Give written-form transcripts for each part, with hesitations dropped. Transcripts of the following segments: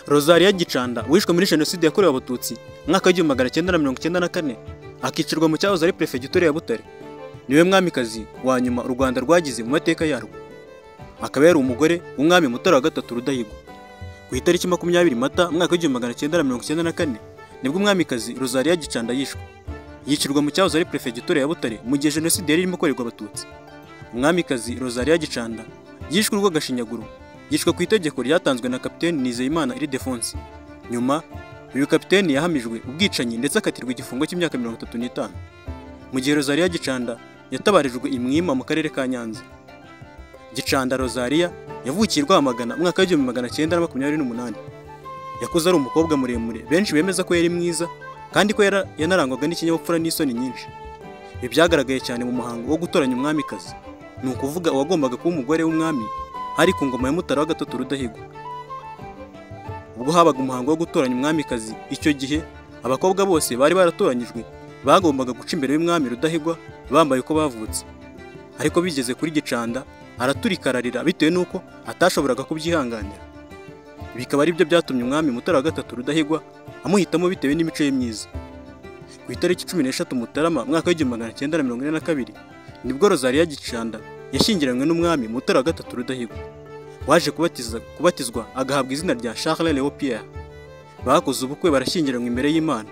Rosalia Gicanda wishwe muri Jenoside yakorewe Abatutsi mu mwaka w'1994 akicirwa mu cyahoze ari Perefegitura ya Butare, niwe mwamikazi wa nyuma u Rwanda rwagize mu mateka yarwo. Akaba yari umugore w'umwami Mutara wa gatatu Rudahigwa. Ku itariki 20 Mata mwaka w'1994 nibwo umwamikazi Rosalia Gicanda yishwe. Yicirwa mu cyahoze ari Perefegitura ya Butare mu gihe Jenoside yari irimo gukorerwa Abatutsi. Umwamikazi Rosalia Gicanda yishwe urw'agashinyaguro, yishwe ku itegeko ryatanzwe na Kapiteni Nizeyimana Ildefonse. Nyuma uyu kapiteni yahamijwe ubwicanyi ndetse akatirwa igifungo cy'imyaka 35. Mu gihe Rosalia Gicanda yatabarijwe i Mwima mu karere ka Nyanza. Gicanda Rosalia yavukiye i Rwamagana mu mwaka w'1928. Yakuze ari umukobwa muremure benshi bemeza ko yari mwiza kandi ko yanarangwaga n'ikinyabupfura n'isoni nyinshi. Ibi byagaragaye cyane mu muhango wo gutoranya umwamikazi, ni ukuvuga uwagombaga kuba umugore w'umwami hari ku ngoma ya Mutara wa gatatu Rudahigwa. Ubwo habaga umuhango wo gutoranya umwamikazi, icyo gihe abakobwa bose bari baratoranyijwe bagombaga guca imbere y'umwami Rudahigwa bambaye uko bavutse. Ariko bigeze kuri Gicanda araturika ararira bitewe n'uko atashoboraga kubyihanganira. Bikaba ari byo byatumye umwami Mutara wa gatatu Rudahigwa amuhitamo bitewe n'imico ye myiza. Ku itariki 13 Mutarama mwaka w'1942 nibwo Rosalia Gicanda yashyingiranywe n'umwami Mutara wa gatatu Rudahigwa, waje kubatizwa agahabwa izina rya Charles Léo Pierre. Bakoze ubukwe barashyingiranywe imbere y'Imana,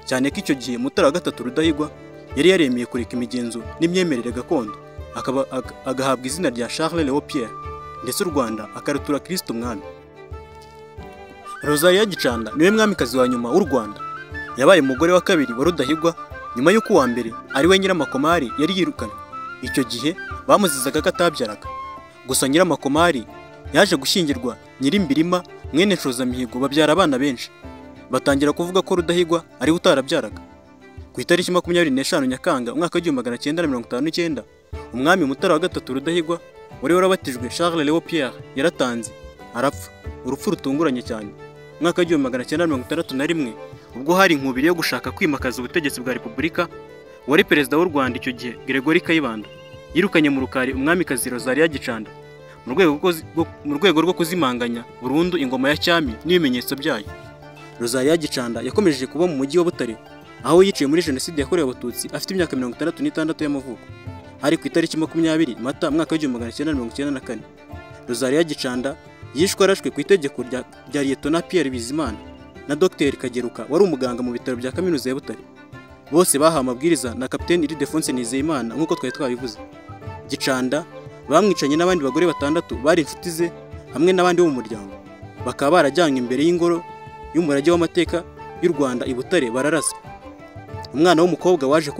cyane ko icyo gihe Mutara wa gatatu Rudahigwa yari yaremeye kureka imigenzo n'imyemerere gakondo, akaba agahabwa izina rya Charles Léo Pierre, ndetse u Rwanda akarutura Kristo umwami. Rosalia Gicanda niwe mwamikazi wa nyuma w'u Rwanda. Yabaye umugore wa kabiri wa Rudahigwa nyuma y'uko uwa mbere ari we Nyiramakomari yari yirukanywe. Icyo gihe bamuzizaga ko atabyaraga. Gusa Nyiramakomari yaje gushyingirwa Nyirimbirima mwene Nshozamihigo babyara abana benshi. Batangira kuvuga ko Rudahigwa ari we utarabyaraga. Ku itariki 25 Nyakanga umwaka w'1959 umwami Mutara wa gatatu Rudahigwa wari warabatijwe Charles Léo Pierre yaratanze arapfa urupfu rutunguranye cyane. Umwaka w'1961 ubwo hari inkubiri yo gushaka kwimakaza ubutegetsi bwa Repubulika, wari perezida w'u Rwanda icyo gihe Gregory Kayibanda yirukanye mu rukari umwamikazi Rosalia Gicanda mu rwego rwo kuzimanganya burundu ingoma ya cyami n'ibimenyetso byayo. Rosalia Gicanda yakomeje kuba mu mujyi wa Butare aho yiciwe muri Jenoside yakorewe Abatutsi afite imyaka 66 y'amavuko. Hari ku itariki 20 Mata mwaka w'1994. Rosalia Gicanda yishwe arashwe ku itegeko rya Lieutenant Pierre Bizimana na Dr Kageruka wari umuganga mu bitaro bya Kaminuza ya Butare. Bose bahawe amabwiriza na Kapiteni Ildefonse Nizeyimana nk'uko twari twabivuze. Gicanda bamwicanye n'abandi bagore batandatu bari inshuti ze hamwe n'abandi bo mu muryango, bakaba barajyanywe imbere y'ingoro y'umurage w'amateka y'u Rwanda i Butare bararaswa. Umwana w'umukobwa waje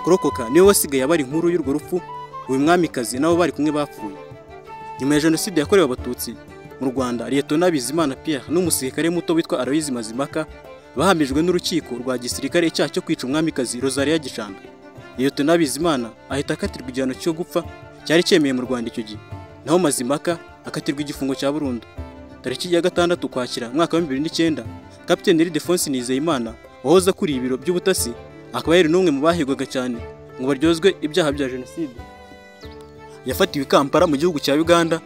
kurokoka niwe wasigaye abari inkuru y'urwo rupfu. Uyu mwamikazi nabo bari kumwe bapfuye. Nyuma ya Jenoside yakorewe Abatutsi mu Rwanda, Lieutenant Bizimana Pierre n'umusirikare muto witwa Aloys Mazimpaka bahamijwe n'urukiko rwa gisirikare icyaha cyo kwica umwamikazi Rosalia Gicanda. Lieutenant Bizimana ahita akatirwa igihano cyo gupfa cyari cyemeye mu Rwanda icyo gihe, naho Mazimpaka akatirwa igifungo cya burundu. Tariki ya 6 Ukwakira mwaka wa 2009 Kapiteni Ildefonse Nizeyimana wahoze akuriye ibiro by'ubutasi akaba yari n'umwe mu bahigwaga cyane ngo baryozwe ibyaha bya Jenoside, yafatiwe i Kampala mu gihugu cya Uganda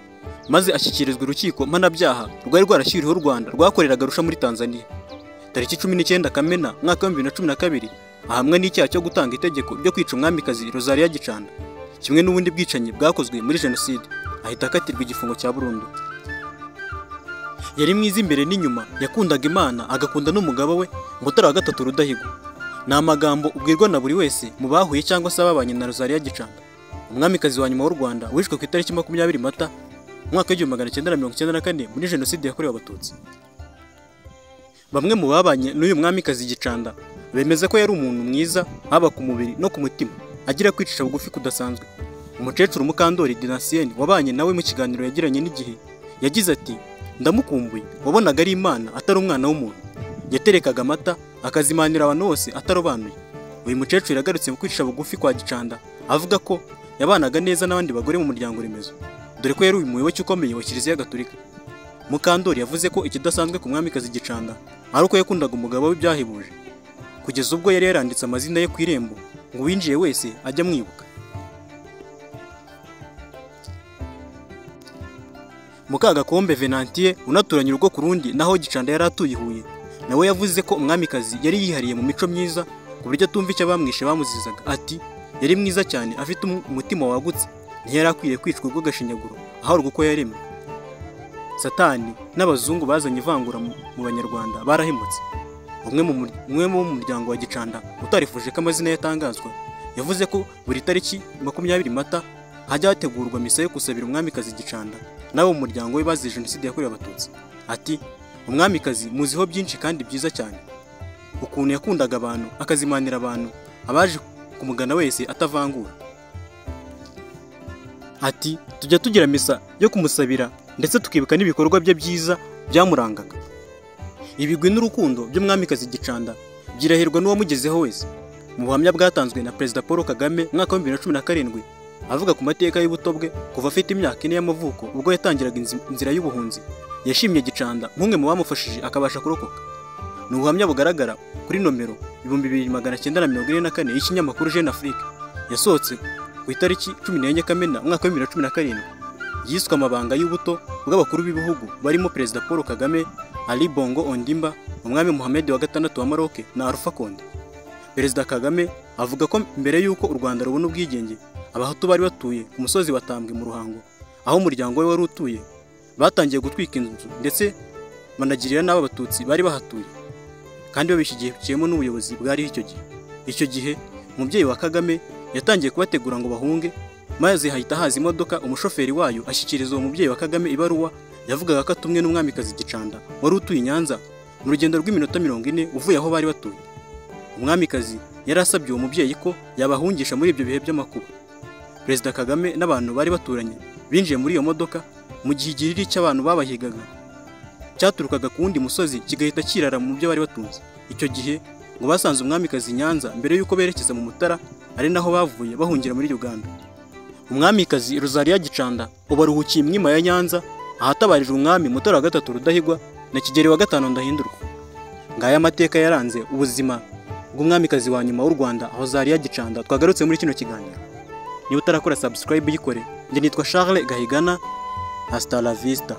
maze ashyikirizwa urukiko mpanabyaha rwari rwarashyiriweho u Rwanda rwakoreraga Arusha muri Tanzania. Tariki 19 Kamena mwaka wa 2012 ahamwa n'icyaha cyo gutanga itegeko ryo kwica umwamikazi Rosalia Gicanda kimwe n'ubundi bwicanyi bwakozwe muri Jenoside, ahita akatirwa igifungo cya burundu. Yari mwiza imbere n'inyuma, yakundaga Imana agakunda n'umugabo we Mutara wa gatatu Rudahigwa. Ni amagambo ubwirwa na buri wese mu bahuye cyangwa se ababanye na Rosalia Gicanda, umwamikazi wa nyuma w'u Rwanda wishwe ku itariki 20 Mata umwaka w'1994 muri Jenoside yakorewe Abatutsi. Bamwe mu babanye n'uyu mwamikazi Gicanda bemeza ko yari umuntu mwiza haba ku mubiri no ku mutima, agira kwicisha bugufi kudasanzwe. Umukecuru Mukandori Dinasiyeni wabanye nawe mu kiganiro yagiranye n'igihe yagize ati: "Ndamukumbuye, wabonaga ari Imana atari umwana w'umuntu. Yaterekaga amata akazimanira abantu bose atarobanuye." Uyu mukecuru yagarutse mu kwicisha bugufi kwa Gicanda avuga ko yabanaga neza n'abandi bagore mu muryango remezo, dore ko yari umuyoboke ukomeye wa Kiliziya Gatolika. Mukandori yavuze ko ikidasanzwe ku mwamikazi Gicanda ari uko yakundaga umugabo we byahebuje, kugeza ubwo yari yaranditse amazina ye ku irembo ngo uwinjiye wese ajye amwibuka. Mukagakombe Venantie unaturanye urugo ku rundi naho Gicanda yari atuye i Huye, nawe yavuze ko umwamikazi yari yihariye mu mico myiza ku buryo atumva icyo abamwishe bamuzizaga. Ati yari mwiza cyane, afite umutima wagutse, ntiyari akwiye kwicwa urw'agashinyaguro ahorwa uko yaremwe. Satani n'abazungu bazanye ivangura mu banyarwanda barahemutse. Umwe mu muryango wa Gicanda utarifuje ko amazina yatangazwa yavuze ko buri tariki 20 Mata hajya hategurwa misa yo gusabira umwamikazi Gicanda n'abo mu muryango we bazize jenoside yakorewe Abatutsi. Ati umwamikazi muziho byinshi kandi byiza cyane, ukuntu yakundaga abantu akazimanira abantu, abaje kumugana wese atavangura. Ati tujya tugira misa yo kumusabira ndetse tukibuka n'ibikorwa bye byiza byamurangaga. Ibigwi n'urukundo by'umwamikazi Gicanda byirahirwa n'uwamugezeho wese. Mu buhamya bwatanzwe na Perezida Paul Kagame mu mwaka wa 2017 avuga ku mateka y'ubuto bwe kuva afite imyaka 4 y'amavuko ubwo yatangiraga inzira y'ubuhunzi, yashimye Gicanda nk'umwe mu bamufashije akabasha kurokoka. Ni ubuhamya bugaragara kuri nomero 2944 y'ikinyamakuru Jeune Afrique yasohotse ku itariki 14 Kamena umwaka wa 2017, yiswe amabanga y'ubuto bw'abakuru b'ibihugu barimo Perezida Paul Kagame, Ali Bongo Ondimba, Umwami Mohammed wa gatandatu wa Maroc na Alpha Condé. Perezida Kagame avuga ko mbere y'uko u Rwanda rubona ubwigenge, Abahutu bari batuye ku musozi wa Tambwe mu Ruhango, aho umuryango we wari utuye, batangiye gutwika inzu ndetse banagirira nabi Abatutsi bari bahatuye, kandi babishyigikiyemo n'ubuyobozi bwariho icyo gihe. Icyo gihe umubyeyi wa Kagame yatangiye kubategura ngo bahunge, maze hahita haza imodoka, umushoferi wayo ashyikiriza uwo mubyeyi wa Kagame ibaruwa yavugaga ko atumwe n'umwamikazi Gicanda wari utuye i Nyanza mu rugendo rw'iminota 40 uvuye aho bari batuye. Umwamikazi yari asabye uwo mubyeyi ko yabahungisha muri ibyo bihe by'amakuba. Perezida Kagame n'abantu bari baturanye binjiye muri iyo modoka mu gihe igiriri cy'abantu babahigaga cyaturukaga ku wundi musozi kigahita kirara mu byo bari batunze. Icyo gihe ngo basanze umwamikazi Nyanza mbere y'uko berekeza mu Mutara, ari naho bavuye bahungira muri Uganda. Umwamikazi Rosalia Gicanda ubu aruhukiye imwima ya Nyanza, ahatabarijwe umwami Mutara wa gatatu Rudahigwa na Kigeli wa gatanu Ndahindurwa. Ngaya amateka yaranze ubuzima bw'umwamikazi wa nyuma w'u Rwanda Rosalia Gicanda twagarutse muri kino kiganiro. Niba utarakora subscribe yikore. Njye nitwa Charles Gahigana, hasta la vista.